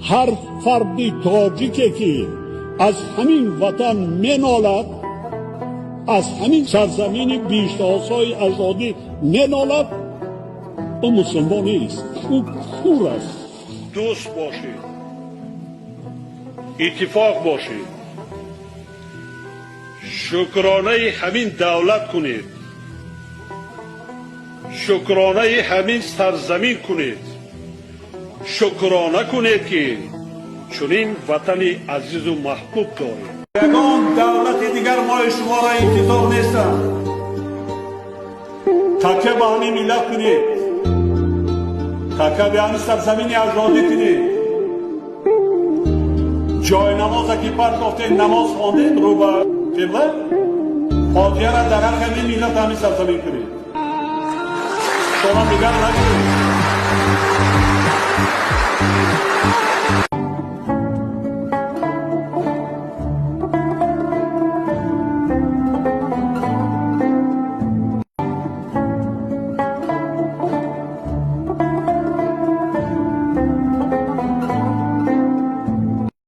Ҳар фарди тоҷике, ки аз ҳамин ватан менолад, аз ҳамин сарзамини биҳиштосои аҷдодӣ менолад, ӯ мусулмон нест, ӯ кур аст. Дӯст бошед, иттифоқ бошед, шукронаи ҳамин давлат кунед, шукронаи ҳамин сарзамин кунед, шукрона кунед, ки чунин ватани азизу маҳбуб доред. Ягон давлати дигар мои шуморо интизор нестанд. Такя ба ҳамин миллат кунед, такя ба ҳамин сарзамини аҷдодӣ кунед. Ҷои намоза ки партофтед, намоз хондед рӯ ба қибла, фотиҳара дар ҳаққи ҳамин миллат, ҳамин сарзамин кунед. Шумо дигар накунед.